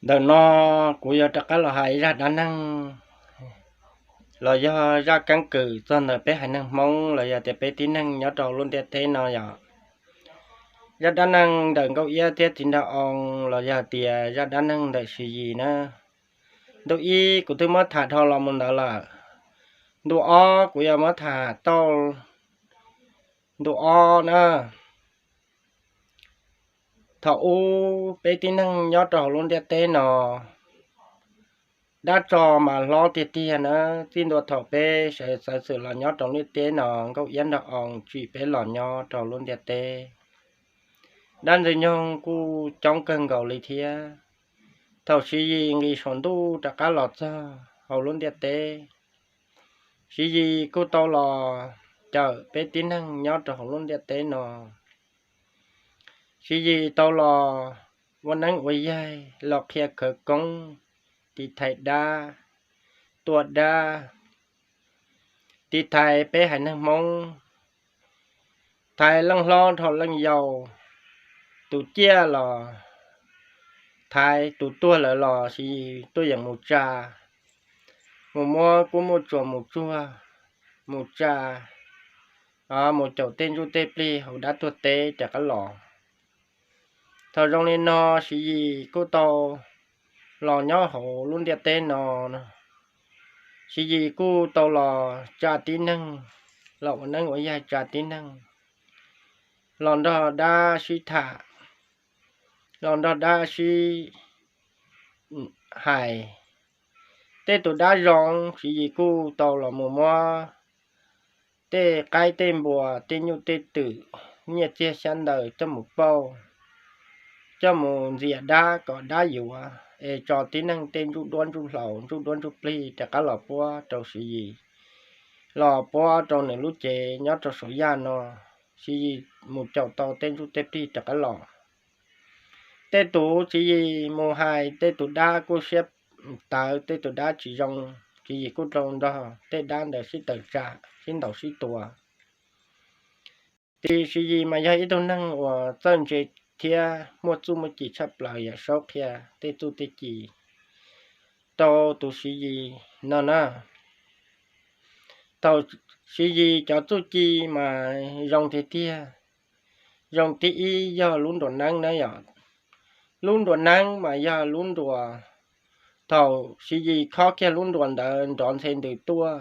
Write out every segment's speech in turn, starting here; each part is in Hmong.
Ntawm no kuv yuav rov qab los hais zaj dab neeg los yog zaj keeb kwm txog ntawm peb haiv neeg Hmoob los yog tias peb tib neeg nyob rau lub ntiaj teb no yog zaj dab neeg ntawm Nkauj Iab thiab Txiv Nraug Oo los yog tias zaj dab neeg ntawm Siv Yis na. Ntu ib kuv twb muab tham dhau los mus ntawd lawm. Ntu ob kuv yuav muab tham tau ntu ob na. Thaum ub peb tib neeg nyob rau hauv lub ntiaj teb no, dab tsov mas hlob tiag tiag na. Txij ntua thaum peb sawv xwm los nyob rau ntiaj teb no, Nkauj Iab Nraug Oo tsim peb los nyob rau lub ntiaj teb, dab ntxwg nyoog kuj coob kawg nkaus li thiab. Thaum Siv Yis nqis saum ntuj rov qab los txog hauv lub ntiaj teb, Siv Yis kuj tau los cawm peb tib neeg nyob rau hauv lub ntiaj teb no. Siv Yis tau los ua neeb ua yaig, los qhia khawv koob, tiv thaiv dab, tua dab, tiv thaiv peb haiv neeg Hmoob, thaiv leej hlob dhau leej yau, tus ciaj los thaiv, tus tuag lawm los Siv Yis tuaj yeem mus tsa, mus muab kub muaj tsuas mus tsuag, mus tsa, mus caum tej ntsuj tej plig hauv dab tuag teb rov qab los. Thaum zoo li no Siv Yis kuj tau los nyob hauv lub ntiaj teb no, Siv Yis kuj tau los tsa tib neeg, los ua neeb ua yaig tsa tib neeg, los nrog dab sib tham, los nrog dab sib hais. Tej tus dab zoo Siv Yis kuj tau los mus muab tej qaib tej npua, tej nyuj tej twm, nyiaj txiag xyab ntawv coj mus pauj, coj mus ntxias dab kom dab yuav, es tso tib neeg tej ntsuj duab ntsuj hlauv, ntsuj duab ntsuj plig rov qab los puab rau Siv Yis, los puab rau nws lub cev nyob rau saum yaj no. Siv Yis mus caum tau tej ntsuj tej plig rov qab los. Tej tus Siv Yis mus hais tej tus dab kuj siab tawv, tej tus dab tsis zoo, Siv Yis kuj tau nrog tej dab ntawd sib tawm tsam sib ntaus sib tua. Tiam sis Siv Yis mas yog ib tug neeg uas txawj ntse thiab muaj txuj muaj ci tshaj plaws, yam saub qhia tej txuj tej ci rau tus Siv Yis no na. Thaum Siv Yis cov txuj ci mas zoo tiag tiag. Zoo thib ib yog lub nruas neeb na yom. Lub nruas neeb mas yog lub nruas, thaum Siv Yis khob kiag lub nruas ntawd nrov ntxhe ntws tuaj,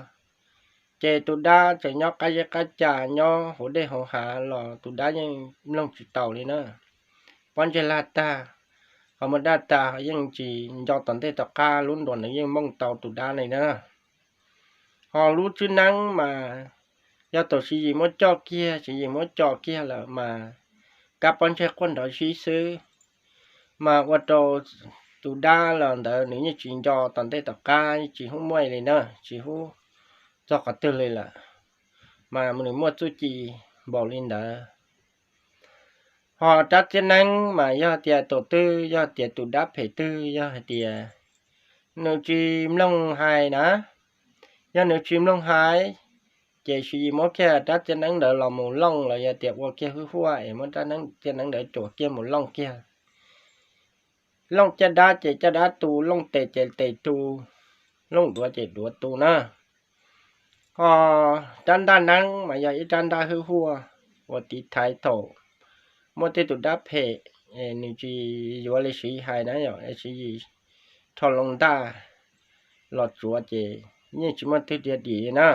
ces tus dab tseem nyob qab zeb qab ca nyob hauv dej hauv hav los tus dab yeej mloog tsis taus li na. Pob ntseg laj tag, ho muaj daj tag ho yeej tsis nco tom ntej tom qab, lub nruas ntawd yeej mooj tau tus dab li na. Ho lub tswb neeb mas yog thaum Siv Yis muab coj kiag, Siv Yis muab coj kiag lawm mas kab pob ntseg quaj nrov zib xwb, mas ua rau tus dab los ntawd nws yeej tsis nco tom ntej tom qab, tsis hub muaj li na, tsis hub txog qhov twg li lawm, mas nws muaj txuj ci npaum li ntawd. Ho rab txiab neeb mas yog tias tus twg, yog tias tus dab phem twg yog hais tias nws tsis mloog hais na, yog nws tsis mloog hais, ces Siv Yis muab kiag rab txiab neeb ntawd los mus looj los yog tias ua kiag hwj huaj es muab rab txiab neeb ntawd cuam kiag mus looj kiag. Looj caj dab ces caj dab tu, looj tes ces tes tu, looj duav ces duav tu na. Ho rab ntaj neeb mas yog ib rab ntaj hwj huaj uas tiv thaiv thaum muaj tej tus dab phem, nws tsis yuav li Siv Yis hais na yom, Siv Yis rho loo ntaj los tsuav ces yeej tsis muaj twg dhia dim li na.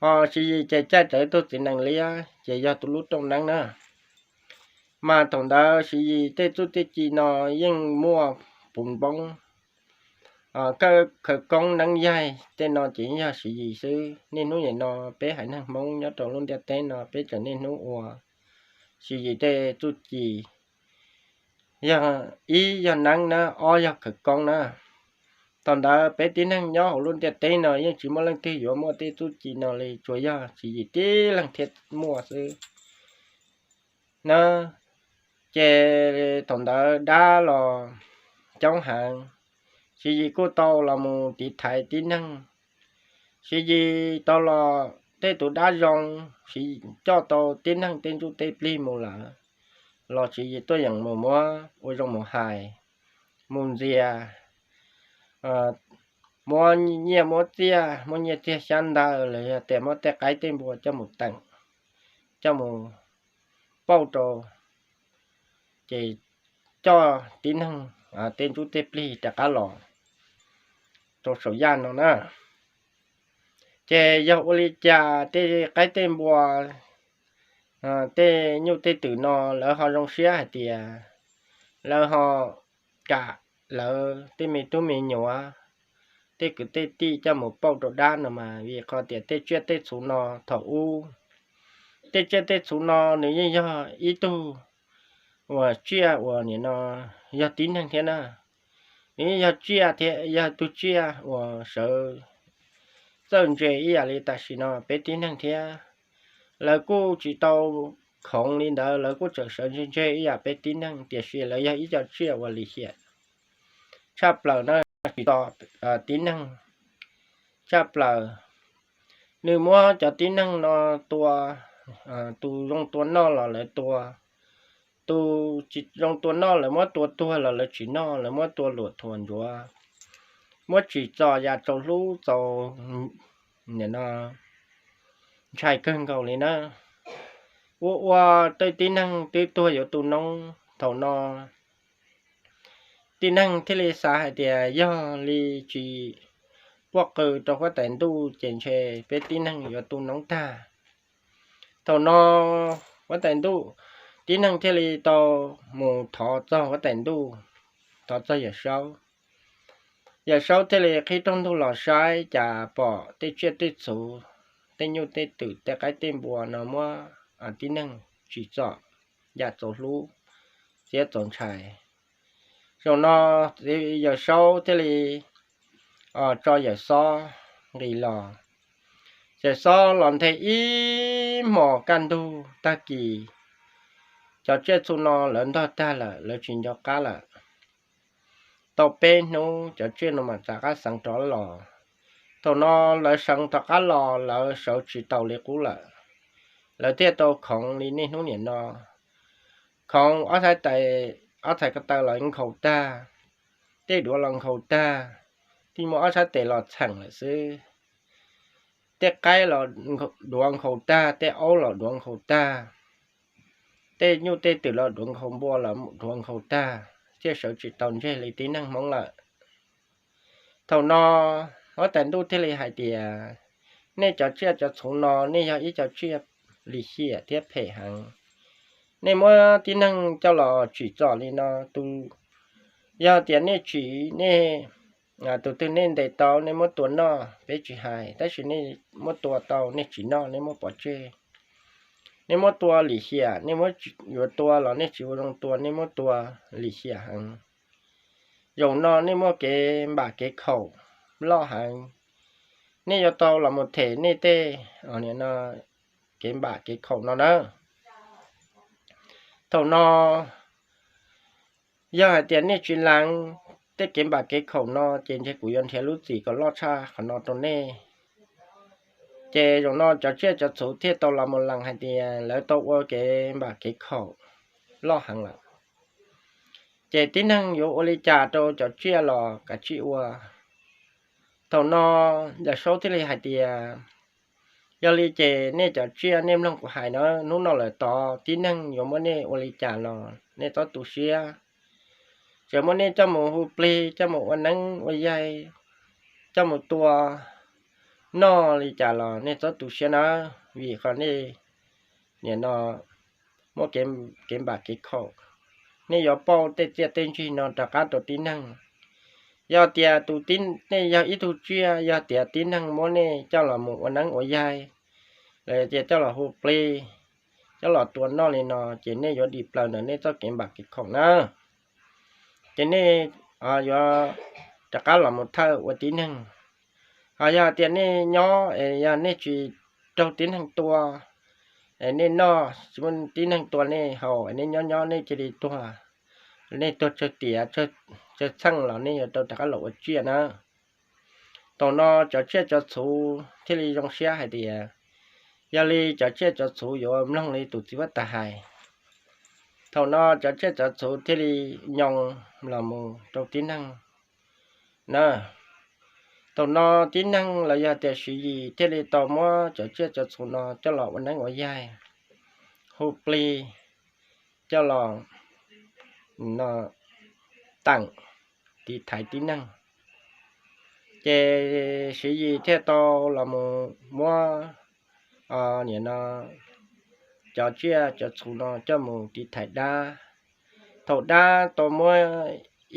Ho Siv Yis ces caij rawv tus txiv nees liab ces yog tus lub rooj neeb na. Mas thaum ntawd Siv Yis tej txuj tej ci no yeej muaj puv npoob, kawj khawv koob neeb yaig tej no ces yog Siv Yis xwb. Niaj hnub nim no peb haiv neeg Hmoob nyob rau lub ntiaj teb no peb tseem niaj hnub ua Siv Yis tej txuj ci. Yog ib yog neeb na, ob yog khawv koob na. Thaum ntawd peb tib neeg nyob hauv lub ntiaj teb no yeej tsis muaj leej twg yuav muaj tej txuj ci no li, tsuas yog Siv Yis tib leeg thiaj muaj xwb na. Ces thaum ntawd dab los coob heev, Siv Yis kuj tau los mus tiv thaiv tib neeg. Siv Yis tau los tej tus dab zoo, Siv Yis coj tau tib neeg tej ntsuj tej plig mus lawm, los Siv Yis tuaj yeem mus muab ua zoo mus hais, mus ntxias, muab nyiaj muab txiaj, muab nyiaj txiag xyab ntawv los yog tias muab tej qaib tej npua coj mus teem, coj mus pauj rau, ces coj tib neeg tej ntsuj tej plig rov qab los rau saum yaj no na. Ces yog ua li cas tej qaib tej npua, tej nyuj tej twm no lawv ho zoo siab hais tias lawv ho kam lawv tej me tub me nyuam, tej kwv tej tij coj mus pauj rau dab no mas vim qhov tias tej tsiaj tej txhu no thaum ub, tej tsiaj tej txhu no nws yeej yog ib tug uas tsiaj uas nim no yog tib neeg thiab na. Nws yeej yog tsiaj thiab, yog tug tsiaj uas sawv txawj ntse ib yam li tam sim no peb tib neeg thiab. Lawv kuj tsis tau khoov li ntawd, lawv kuj tseem sawv ntse ntse ib yam peb tib neeg, tiam sis lawv yog ib co tsiaj uas lim hiam tshaj plaws na, tsis txom tib neeg tshaj plaws. Nws muab cov tib neeg no tua, tus zoo tua noj los lawv tua, tus tsis zoo tua noj lawv muab tua tuag los lawv tsis noj, lawv muab tua luam thuam ntsuav, muab tsim txom yam txaus hlub txaus ntshai kawg nkaus li na. Ua ua tej tib neeg twb tuag yuav tu noob. Thaum no tib neeg thiaj li xav hais tias yog li tsis puaj qw rau huab tais ntuj ces ntshe peb tib neeg yuav tu noob tag. Thaum no huab tais ntuj, tib neeg thiaj li tau mus thov txog huab tais ntuj, thov txog Yawm Saub. Yawm Saub thiaj li qhib rooj ntug los saib cas pom tej tsiaj tej txhu, tej nyuj tej twm tej qaib tej npua no muab tib neeg tsim txom yam txaus hlub thiab txaus ntshai. Zaum no Yawm Saub thiaj li tso Yawm Xob nqis los. Yawm Xob los nthe ib hmos kaj ntug tag kis, cov tsiaj txhu no lawv ntog tag lawm, lawv tsis nco qab lawm. Tau peb hnub cov tsiaj no mam rov qab seev rov los. Thaum no lawv seev rov qab los lawv sawv tsis taus li qub lawm. Lawv thiaj tau khoov li niaj hnub niam no. Khoov ob txhais tes, ob txhais ko taw los nkhaus tag, tej duav los nkhaus tag, thiaj muaj ob txhais tes los txheem lawm xwb. Tej qaib los duav nkhaus tag, tej aub los duav nkhaus tag, tej nyuj tej twm los duav nkhaus, npua los duav nkhaus tag, thiaj sawv tsis tau ntseg li tib neeg Hmoob lawm. Thaum no huab tais ntuj thiaj li hais tias, nej cov tsiaj cov txhu no nej yog ib co tsiaj lim hiam thiab phem heev. Nej muab tib neeg coj los tsim txom li no, tus, yog tias nej tsim, nej, tus twg nej ntes tau nej muab tua noj peb tsis hais, tab sis nej muab tua tau nej tsis noj nej muab pov tseg. Nej muab tua lim hiam, nej muab yuav tua los nej tsis ua zoo tua, nej muab tua lim hiam heev. Zaum no nej muaj kev npam kev khaum loj heev. Nej yuav tau los mus them nej tej kev npam kev khaum no na. Thaum no yog hais tias nej tsis lees tej kev npam kev khaum no ces ntshe kuv yuav nrhiav lub txim kom loj tshaj qhov no rau nej. Ces zaum no cov tsiaj cov txhu thiaj tau los mus lees hais tias lawv tau ua kev npam kev khaum loj heev lawm. Ces tib neeg yuav ua li cas rau cov tsiaj los kav tsij ua. Thaum no Yawm Saub thiaj li hais tias, yog li ces nej cov tsiaj nej mloog kuv hais na, hnub no lawm tod tib neeg yuav muab nej ua li cas los nej txhob tu siab. Txawm muab nej coj mus hu plig, coj mus ua neeb ua yaig, coj mus tua noj li cas los nej txhob tu siab na, vim qhov nej nim no muaj kev npam kev khaum, nej yuav pauj tej txiaj tej ntsig no rov qab rau tib neeg. Yog tias tus tib, nej yog ib tug tsiaj, yog tias tib neeg muab nej coj los mus ua neeb ua yaig, los yog tias coj los hu plig, coj los tua noj li no, ces nej yuav dim plaws ntawm nej txoj kev npam kev khaum na. Ces nej yuav rov qab los mus thawj ua tib neeg. Ho yog tias nej nyob es yog nej tsis raug tib neeg tua, es nej noj tsis muaj tib neeg tua nej haus, es nej nyob nyob nej cia li tuag, nej tuag tsawg tiav tsawg txheej los nej yuav tau rov qab los ua tsiaj na. Thaum no cov tsiaj cov txhu thiaj li zoo siab hais tias, yog li cov tsiaj cov txhu yuav mloog li tus txiv huab tais hais. Thaum no cov tsiaj cov txhu thiaj li nyo los mus rau tib neeg na. Thaum no tib neeg los yog tias Siv Yis thiaj li tau muab cov tsiaj cov txhu no coj los ua neeb ua yaig, hu plig, coj los teem, tiv thaiv tib neeg. Ces Siv Yis thiaj tau los mus muab, nim no, cov tsiaj cov txhu no coj mus tiv thaiv dab. Thaum dab tau muab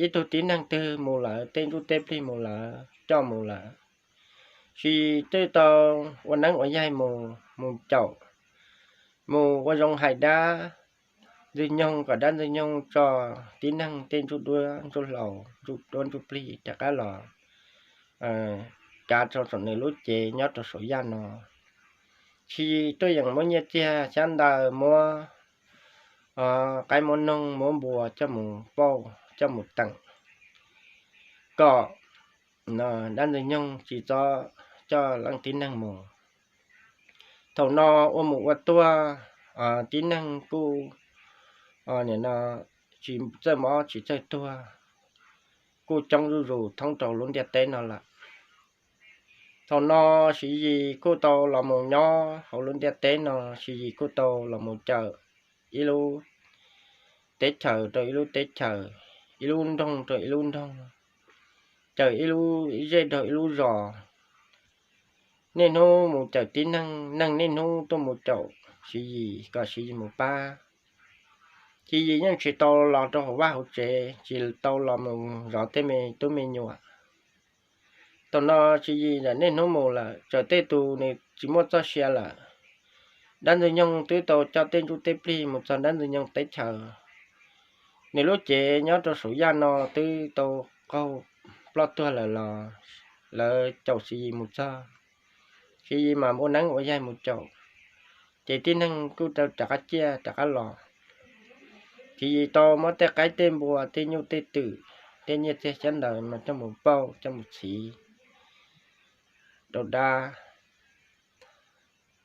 ib tug tib neeg twg mus lawm, tej ntsuj tej plig mus lawm, coj mus lawm, Siv Yis twb tau ua neeb ua yaig mus, mus caum, mus ua zoo hais dab Ntxwg Nyoog kom dab Ntxwg Nyoog tso tib neeg tej ntsuj duab ntsuj hlauv, ntsuj duab ntsuj plig rov qab los kav rau saum nws lub cev nyob rau saum yaj no. Siv Yis tuaj yeem muab nyiaj txiag xyab ntawv, muab qaib, muab noog, muab npua coj mus pauj, coj mus teem, kom dab Ntxwg Nyoog tsis txhob coj leej tib neeg mus. Thaum no ua mus ua tuaj, tib neeg kuj, nim no, tsis txawj mob tsis txawj tuag, kuj coob zuj zus thoob rau lub ntiaj teb no lawm. Thaum no Siv Yis kuj tau los mus nyob hauv lub ntiaj teb no, Siv Yis kuj tau los mus cawm ib lub teb chaws rau ib lub teb chaws, ib lub nroog rau ib lub nroog, cawm ib lub zej rau ib lub zos. Niaj hnub mus cawm tib neeg, neeg niaj hnub tuaj mus caum Siv Yis kom Siv Yis mus pab. Siv Yis yeej tsis tau los rau hauv vaj hauv tsev, tsis tau los mus zov tej me tub me nyuam. Thaum no Siv Yis niaj hnub mus lawm, txawm tej tus nws tsis muaj txoj sia lawm. Dab Ntxwg Nyoog twb tau coj tej ntsuj tej plig mus txog dab Ntxwg Nyoog teb chaws. Nws lub cev nyob rau saum yaj no twb tau qaug ploj tuag lawm los lawv caum Siv Yis mus txog, Siv Yis mas ua neeb ua yaig mus caum, ces tib neeg kuj tau rov qab ciaj rov qab los. Siv Yis tau muab tej qaib tej npua tej nyuj tej twm tej nyiaj txiag xyab ntawv mas coj mus pauj coj mus txhiv rau dab,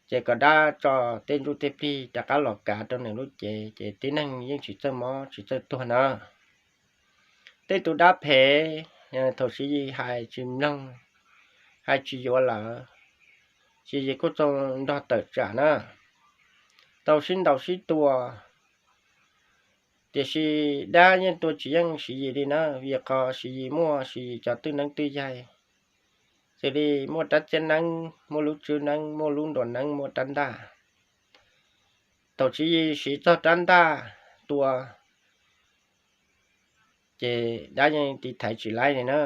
ces kom dab tso tej ntsuj tej plig rov qab los kav rau nws lub cev, ces tib neeg yeej tsis txawj mob tsis txawj tuag na. Tej tus dab phem, thaum Siv Yis hais tsis mloog, hais tsis yuav lawm, Siv Yis kuj tau nrog tawm tsam na, tau sib ntaus sib tua. Tiam sis dab yeej tua tsis yeej Siv Yis li na, vim qhov Siv Yis muaj Siv Yis cov twj neeb twj yaig, xws li muaj rab txiab neeb, muaj lub tswb neeb, muaj lub nruas neeb, muaj rab ntaj. Thaum Siv Yis siv txog rab ntaj tua, ces dab yeej tiv thaiv tsis laib li na.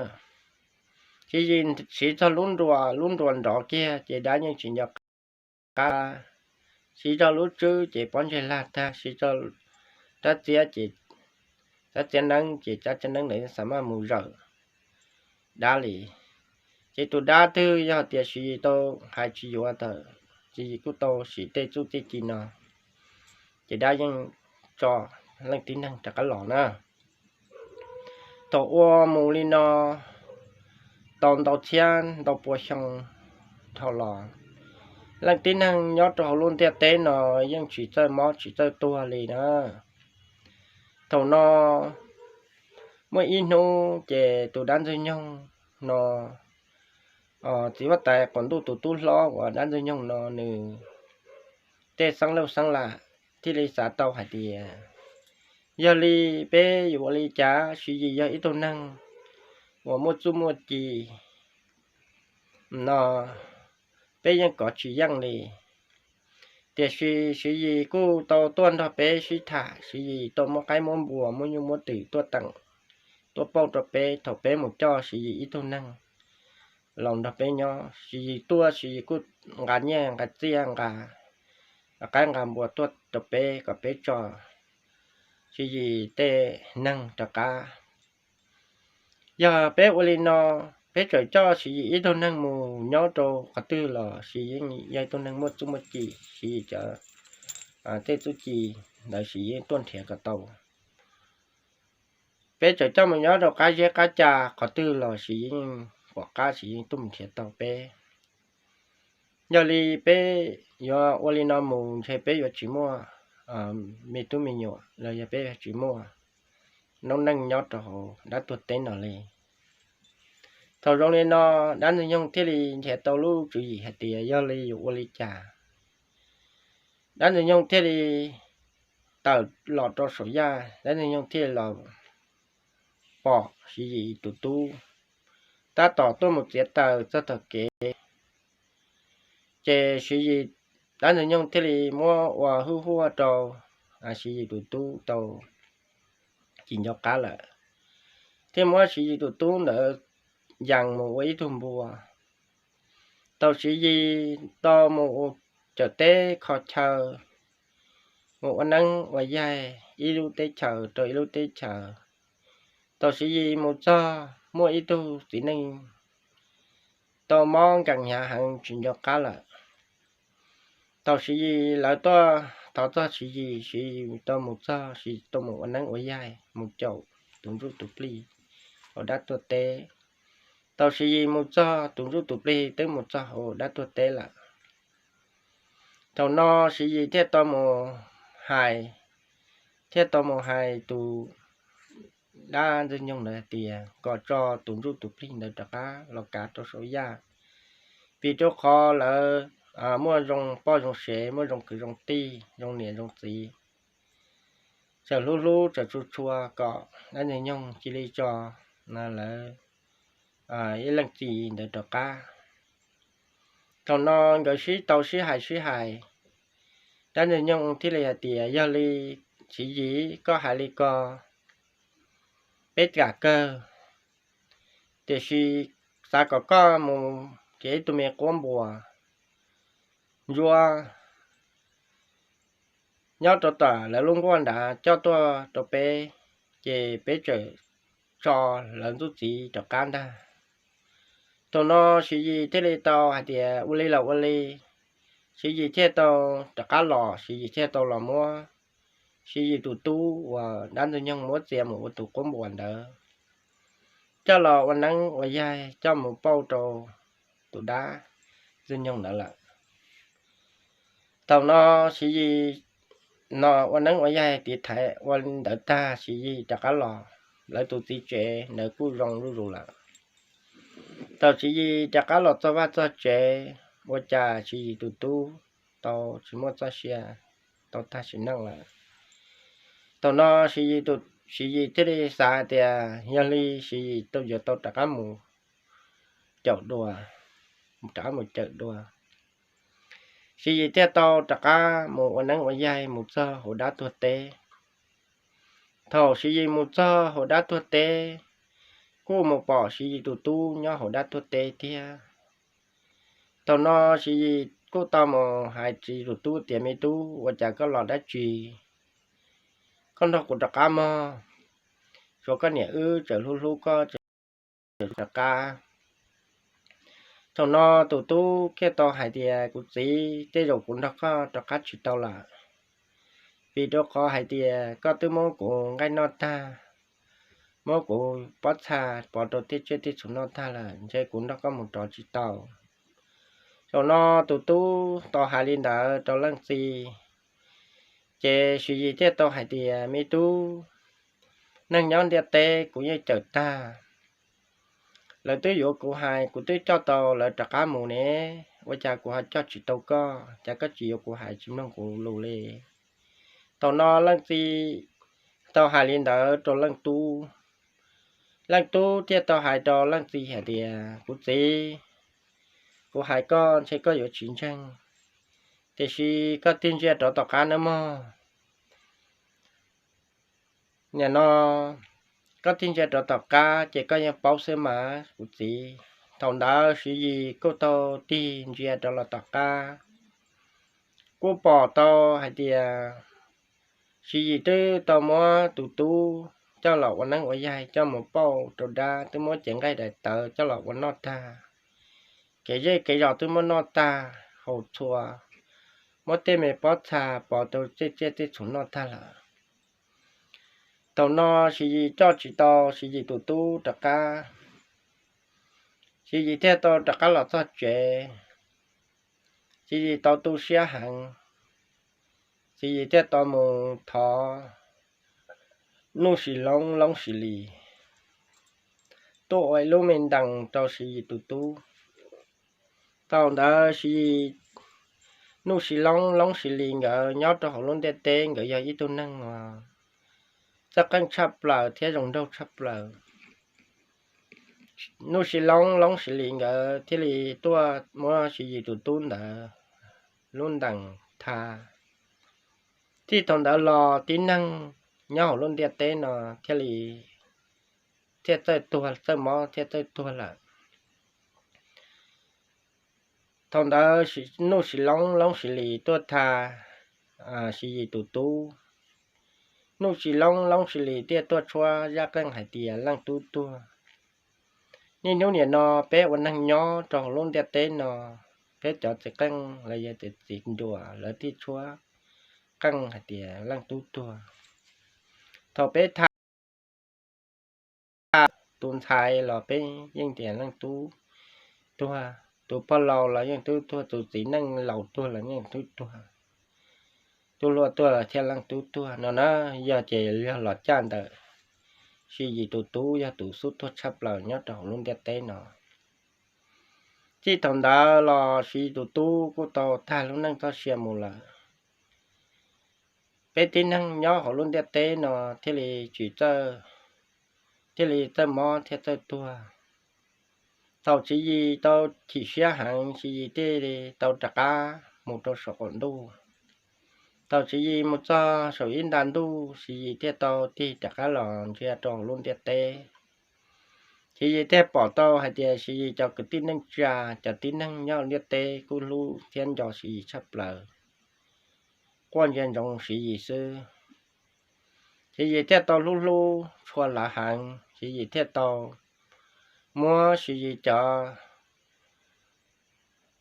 Siv Yis siv txog lub nruas, lub nruas nrov kiag ces dab yeej tsis nco qab. Siv txog lub tswb ces pob ntseg lag tag, siv txog rab txiab ces, rab txiab neeb ces rab txiab neeb ntawd xav maj mus zawm dab li. Ces tus dab twg yog tias Siv Yis tau hais tsis yuav tawm, Siv Yis kuj tau siv tej txuj tej ci no, ces dab yeej tso leej tib neeg rov qab los na. Thaum ua mus li no tau ntau txhiab ntau pua xyoo dhau los, leej tib neeg nyob rau hauv lub ntiaj teb no yeej tsis txawj mob tsis txawj tuag li na. Thaum no muaj ib hnub ces tus dab Ntxwg Nyoog no, txiv huab tais qaum ntuj tus tub hlob uas dab Ntxwg Nyoog no nws tej xeeb lauj xeeb lam thiaj li xav tau hais tias, yog li peb yuav ua li cas? Siv Yis yog ib tug neeg uas muaj txuj muaj ci no, peb yeej kov tsis yeej li. Tiam sis Siv Yis kuj tau tuaj nrog peb sib tham, Siv Yis tau muab qaib muab npua muab nyuj muab twm tuaj teem, tuaj pauj rau peb. Thaum peb mus coj Siv Yis ib tug neeg los nrog peb nyob, Siv Yis tuaj Siv Yis kuj nqa nyiaj nqa txiaj nqa qaib nqa npua tuaj rau peb kom peb tso Siv Yis tej neeg rov qab. Yog peb ua li no, peb txawm coj Siv Yis ib tug neeg mus nyob rau qhov twg los Siv Yis yeej yog ib tug neeg muaj txuj muaj ci, Siv Yis cov tej txuj ci ntawd Siv Yis yeej tuaj nrhiav kom tau. Peb txawm coj mus nyob rau qab zeb qab ca qhov twg los Siv Yis yeej pom qab Siv Yis yeej tuaj mus nrhiav tau peb. Yog li peb yuav ua li no mus ntshe peb yuav tsis muaj me tub me nyuam los yog peb tsis muaj noob neej nyob rau hauv dab tuag teb no li. Thaum zoo li no, dab ntxwg nyoog thiaj li nrhiav tau lub tswv yim hais tias yog li yuav ua li cas. Dab ntxwg nyoog thiaj li tawm los rau saum yaj, dab ntxwg nyoog thiaj li los pom Siv Yis tus tub tab tom tuaj mus txiav taws txog tom kev. Ces Siv Yis, dab ntxwg nyoog thiaj li muab ua hwj huaj rau Siv Yis tus tub tau tsis nco qab lawm, thiaj muab Siv Yis tus tub ntawd yees mus ua ib tug npua. Thaum Siv Yis tau mus cawm teb kho chaw, mus ua neeb ua yaig ib lub teb chaws rau ib lub teb chaws, thaum Siv Yis mus txog muaj ib tug txiv neej tau mob nkees hnyav heev tsis nco qab lawm. Thaum Siv Yis lawv tuaj thov txog Siv Yis, Siv Yis tau mus txog, Siv Yis tau mus ua neeb ua yaig mus caum tus ntsuj tus plig hauv dab tuag teb. Thaum Siv Yis mus txog, tus ntsuj tus plig twb mus txog hauv dab tuag teb lawm. Thaum no Siv Yis thiaj tau mus hais, thiaj tau mus hais tus dab ntxwg nyoog ntawd hais tias kom tso tus ntsuj tus plig ntawd rov qab los kav rau saum yaj, vim rau qhov lawv muaj zoo poj zoo sev, muaj zoo kwv zoo tij, zoo niam zoo txiv, txawm hlub hlub txawm tshua tshua kom dab ntxwg nyoog cia li tso lawv ib leej txiv ntawd rov qab. Thaum no nkawd sib tau sib hais sib hais, dab ntxwg nyoog thiaj li hais tias, yog li Siv Yis, koj hais li ko peb kam kawg, tiam sis xav kom koj mus kev ib tug me quab npua ntsuab nyob rau tom lawv lub nkuaj nrad coj tuaj rau peb, ces peb tseem tso lawv ntxub txiv rov qab ntag. Thaum no Siv Yis thiaj li tau hais tias ua li los ua li. Siv Yis thiaj tau rov qab los, Siv Yis thiaj tau los muab Siv Yis tus tub uas dab ntxwg nyoog muab txiav mus ua tus quab npua ntawd coj los ua neeb ua yaig coj mus pauj rau tus dab ntxwg nyoog ntawd lawm. Thaum no Siv Yis no ua neeb ua yaig tiv thaiv ua li ntawd tag, Siv Yis rov qab los, lawv tus txiv tsev ntawd kuj zoo zuj zus lawm. Thaum Siv Yis rov qab los txog vaj txog tsev, ua cas Siv Yis tus tub tau tsis muaj txoj sia, tau tag sim neej lawm. Thaum no Siv Yis thiaj li xav tias yog li Siv Yis tau yuav tau rov qab mus caum dua, rov qab mus cawm dua. Siv Yis thiaj tau rov qab mus ua neeb ua yaig mus txog hauv dab tuag teb. Thaum Siv Yis mus txog hauv dab tuag teb, kuj mus pom Siv Yis tus tub nyob hauv dab tuag teb thiab. Thaum no Siv Yis kuj tau mus hais Siv Yis tus tub tias, me tub, ua cas koj los dab tsi? Koj nrog kuv rov qab mog, tshuav koj niam wb tseem hlub hlub koj, rov qab. Thaum no tus tub thiaj tau hais tias, kuv txiv, tej zaum kuv nrog koj rov qab tsis tau lawm, vim rau qhov hais tias koj twb muab kuv nqaij noj tag, muab kuv pob txha pov rau tej tsiaj tej txhu noj tag lawm, ntshe kuv nrog koj mus rov tsis tau. Thaum no tus tub tau hais li ntawd rau leej txiv, ces Siv Yis thiaj tau hais tias, me tub, neeg nyob ntiaj teb kuv yeej cawm tag. Lawv twb yuav kuv hais, kuv twb coj tau lawv rov qab mus ne, ua cas kuv ho coj tsis tau koj? Cas koj tsis yuav kuv hais, tsis mloog kuv lus li? Thaum no leej txiv tau hais li ntawd rau leej tub, leej tub thiaj tau hais rau leej txiv hais tias, kuv txiv, kuv hais koj ntshe koj yuav tsis ntseeg, tiam sis koj tig ntsia rov tom qab nawb mog. Nim no koj tig ntsia rov tom qab ces koj yeej paub xwb mas kuv txiv. Thaum ntawd Siv Yis kuj tau tig ntsia rov los tom qab, kuj pom tau hais tias Siv Yis twb tau muab tus tub coj los ua neeb ua yaig coj mus pauj rau dab, twb muab cev nqaij daim tawv coj los ua noj tag, kev zej kev zos twb muab noj tag, haus txhua, muab tej me pob txha pov rau tej tsiaj tej txhu noj tag lawm. Thaum no Siv Yis coj tsis tau Siv Yis tus tub rov qab, Siv Yis thiaj tau rov qab los txog tsev. Siv Yis tau tu siab heev, Siv Yis thiaj tau mus thov Nuj Sis Loob, Loob Sis Lis tuaj ua ib lub me ntees rau Siv Yis tus tub. Thaum ntawd Siv Yis, Nuj Sis Loob, Loob Sis Lis nkawd nyob rau hauv lub ntiaj teb, nkawd yog ib tug neeg uas txawj qeej tshaj plaws thiab zoo nraug tshaj plaws. Nuj Sis Loob, Loob Sis Lis nkawd thiaj li tuaj muab Siv Yis tus tub ntawd lub ntees tha. Txij thaum ntawd los tib neeg nyob hauv lub ntiaj teb no thiaj li, thiaj txawj tuag, txawj mob thiab txawj tuag lawm. Thaum ntawd Nuj Sis Loob, Loob Sis Lis tuaj tha Siv Yis tus tub. Nuj Sis Loob, Loob Sis Lis thiaj tuaj tshuab zaj qeej hais tias leej tub tuag. Niaj hnub nim no peb ua neeg nyob rau hauv lub ntiaj teb no, peb cov txiv qeej los yog txiv nruas lawv thiaj tshuab qeej hais tias leej tub tuag. Thaum peb tha tus ntxhais los peb yeej tias leej tub tuag, tus pog laus los yeej tub tuag, tus txiv neej laus tuag los yeej tub tuag, tus hluas tuag los thiaj leej tub tuag no na. Yog ces yog los caj ntawm Siv Yis tus tub yog tus xub tuag tshaj plaws nyob rau hauv lub ntiaj teb no. Txij thaum ntawd los Siv Yis tus tub kuj tau tag lub neej txoj sia mus lawm. Peb tib neeg nyob hauv lub ntiaj teb no thiaj li tsis txawj, thiaj li txawj mob thiab txawj tuag. Thaum Siv Yis tau chim siab heev, Siv Yis thiaj li tau rov qab mus rau saum qaum ntuj. Thaum Siv Yis mus txog saum ib nta ntuj, Siv Yis thiaj tau tig rov qab los ntsia rau lub ntiaj teb. Siv Yis thiaj pom tau hais tias Siv Yis cov kwv tij neej tsa, cov tib neeg nyob ntiaj teb kuj hlub thiab nco Siv Yis tshaj plaws, quaj ntsia ntsoov Siv Yis xwb. Siv Yis thiaj tau hlub hlub tshua lawv heev, Siv Yis thiaj tau muab Siv Yis cov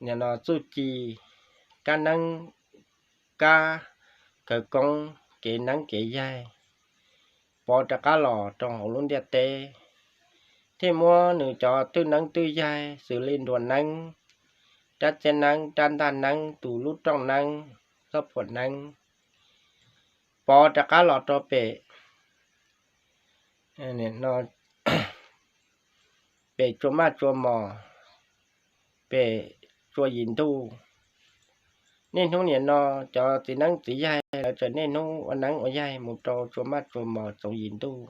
nim no txuj ci, kab neeb, kab khawv koob, kev neeb kev yaig pov rov qab los rau hauv lub ntiaj teb, thiaj muab nws cov twj neeb twj yaig xws li nruas neeb, rab txiab neeb, rab ntaj neeb, tus lub rooj neeb, txoj phuam neeb pov rov qab los rau pem, pem tsua maj tsua mos, pem tsua yim ntuj. Niaj hnub nim no cov txiv neeb txiv yaig lawv tseem niaj hnub ua neeb ua yaig mus rau tsua maj tsua mos txoov yim ntuj.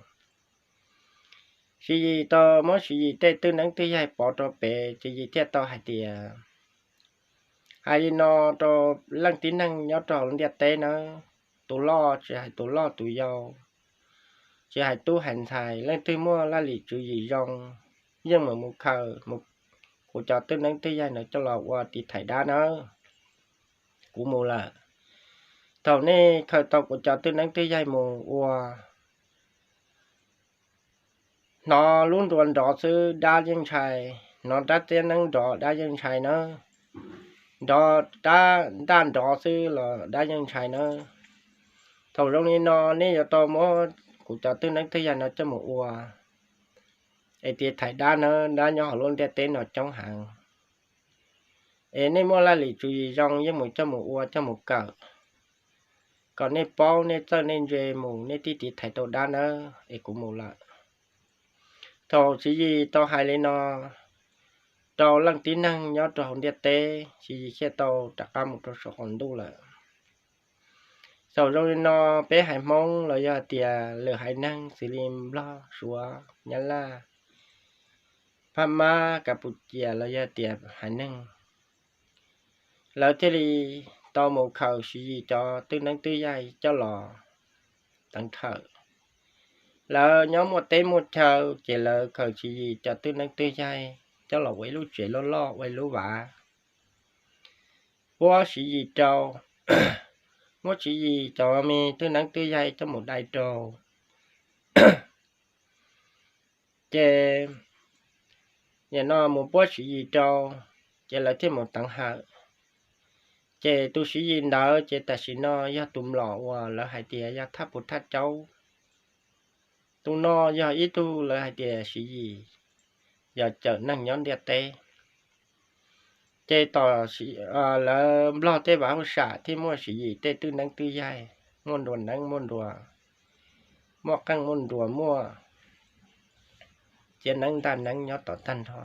Siv Yis tau muab Siv Yis tej twj neeb twj yaig pov rau pem, Siv Yis thiaj tau hais tias, hais li no rau leej tib neeg nyob rau hauv ntiaj teb nawb, tus loj tsis hais tus loj tus yau, tsis hais tub hais ntxhais, leej twg muaj laj lim tswv yim zoo, yeej meem mus khaws mus, kuv cov twj neeb twj yaig no coj los ua tiv thaiv dab nawb. Kuv mus lawm. Thaum nej khaws tau kuv cov twj neeb twj yaig mus ua, hnov lub nruas nrov xwb dab yeej ntshai, hnov rab txiab neeb nrov dab yeej ntshai nawb, nrov rab ntaj nrov xwb los dab yeej ntshai nawb. Thaum zoo li no nej yuav tau muab kuv cov twj neeb twj yaig no coj mus ua es tiv thaiv dab nawb, dab nyob hauv lub ntiaj teb no coob heev. Es nej muaj laj lim tswv yim zoo yeej mus coj mus ua coj mus kawm, kom nej paub nej txawj nej ntse mus nej thiaj tiv thaiv tau dab nawb, es kuv mus lawm. Thaum Siv Yis tau hais li no rau leej tib neeg nyob rau hauv ntiaj teb, Siv Yis thiaj tau rov qab mus rau saum qaum ntuj lawm. Thaum zoo li no peb haiv Hmoob los yog tias lwm haiv neeg xws li Nplog, Suav, Nyab Laj, Phab Mab, Kas Pus Cias los yog tias haiv neeg, lawv thiaj li tau mus khaws Siv Yis cov twj neeb twj yaig coj los teev thawm. Lawv nyob muaj teb muaj chaw ces lawv khaws Siv Yis cov twj neeb twj yaig coj los ua ib lub tsev loj loj ua ib lub vav, puab Siv Yis rau, muab Siv Yis cov me twj neeb twj yaig coj mus dai rau. Ces nim no mus puab Siv Yis rau, ces lawv thiaj mus teev hawm. Ces tus Siv Yis ntawd ces tam sim no yog tus mlom uas lawv hais tias yog thaj puv thaj caub. Tus no yog ib tug lawv hais tias Siv Yis yog cawm neeg nyob ntiaj teb. Ces tom lawv Nplog tej vaj huj sam thiaj muaj Siv Yis tej twj neeb twj yaig, muaj nruas neeb muaj nruas, muaj qeej muaj nruas, muaj txiav neeb ntaj neeb nyob tom tag nrho.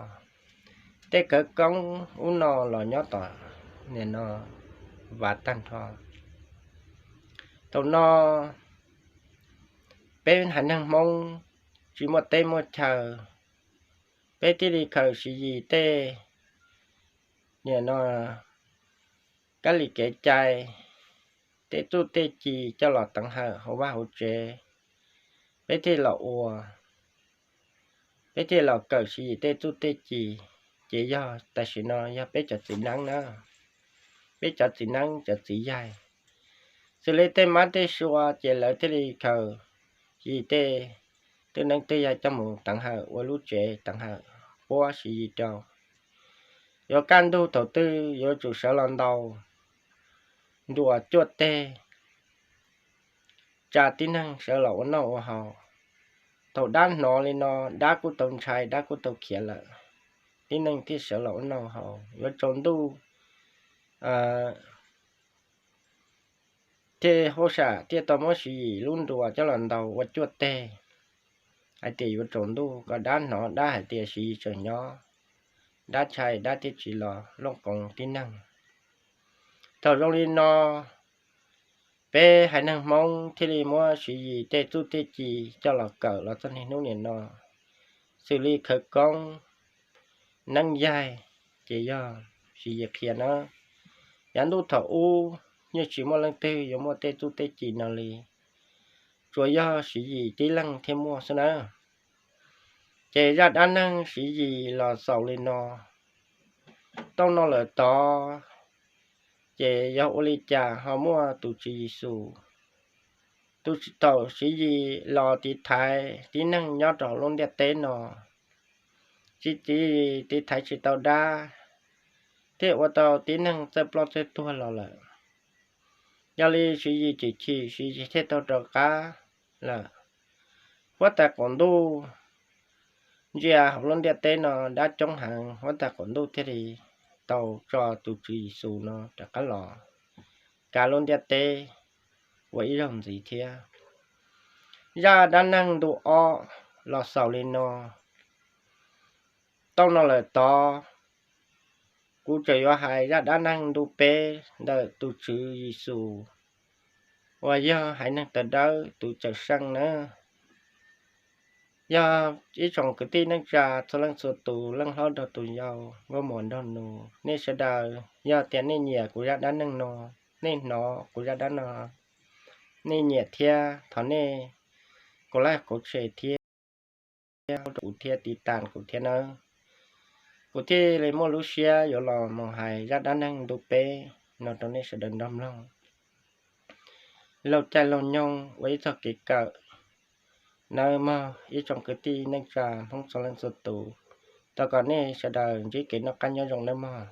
Tej khawv koob ub no los nyob tom nim no vav tag nrho. Thaum no peb haiv neeg Hmoob tsis muaj teb muaj chaw, peb thiaj li khaws Siv Yis tej nim no kab li kev cai, tej txuj tej ci coj los teev hawm hauv vaj hauv tsev, peb thiaj los ua, peb thiaj los kawm Siv Yis tej txuj tej ci. Ces yog tam sim no yog peb cov txiv neeb na, peb cov txiv neeb cov txiv yaig, xws li tej mab tej sua ces lawv thiaj li khaws Siv Yis tej twj neeb twj yaig coj mus teev hawm ua lub tsev teev hawm puab Siv Yis rau. Yuav kaj ntug thaum twg yuav tsum sawv los ntaus nruas cuaj teg, tsa tib neeg sawv los ua noj ua haus. Thaum dab hnov li no, dab kuj tau ntshai, dab kuj tau khiav lawm, tib neeg thiaj sawv los ua noj haus. Yuav tsaus ntuj thiaj huj sam thiaj tau muab Siv Yis lub nruas coj los ntaus ua cuaj teg, hais tias yuav tsaus ntuj kom dab hnov, dab hais tias Siv Yis tseem nyob, dab ntshai dab thiaj tsis los looj koov tib neeg. Thaum zoo li no, peb haiv neeg Hmoob thiaj li muab Siv Yis tej txuj tej ci coj los kawm los txog niaj hnub nim no. Xws li khawv koob, neeb yaig, ces yog Siv Yis qhia na. Yav ntuj thaum ub yeej tsis muaj leej twg yuav muaj tej txuj tej ci no li, tsuas yog Siv Yis tib leeg thiaj muaj xwb na. Ces zaj dab neeg Siv Yis los xaus li no. Tau no lawm tod, ces yog ua li cas ho muaj tus Tswv Yexus? Tus thaum Siv Yis los tiv thaiv tib neeg nyob rau hauv lub ntiaj teb no, Siv Yis tiv thaiv tsis tau dab, thiaj ua tau tib neeg txawj ploj txawj tuag los lawm. Yog li Siv Yis chim chim, Siv Yis thiaj tau rov qab lawm. Huab tais qaum ntuj ntsia hauv lub ntiaj teb no dab coob heev, huab tais qaum ntuj thiaj li tau tso tus Tswv Yexus no rov qab los kav lub ntiaj teb ua ib zaug ntxiv thiab. Zaj dab neeg ntu ob los xaus li no. Tau no lawm tod, kuv tseem yuav hais zaj dab neeg ntu peb ntawm tus Tswv Yexus uas yog haiv neeg tawv dawb tus cawm seej nawb. Yog ib tsoom kwv tij neej tsa txhua leej txhua tus, leej hlob nrog tus yau, nkauj muam nrog nus, nej sawv daws yog tias nej nyiam kuv zaj dab neeg no, nej hnov kuv zaj dab no, nej nyiam thiab, thov nej kuv like kuv share thiab, kuv thiab, tiv tas kuv thiab nawb. Kuv thiaj li muaj lub siab yuav los mus hais zaj dab neeg ntu peb no rau nej sawv daws nrog mloog. Laug caij laug nyoog ua ib txog kev kawm nawb mog ib tsoom kwv tij neej tsa Hmoob txhua leej txhua tus. Thov kom nej sawv daws ntsib kev noj qab nyob zoo nawb mog.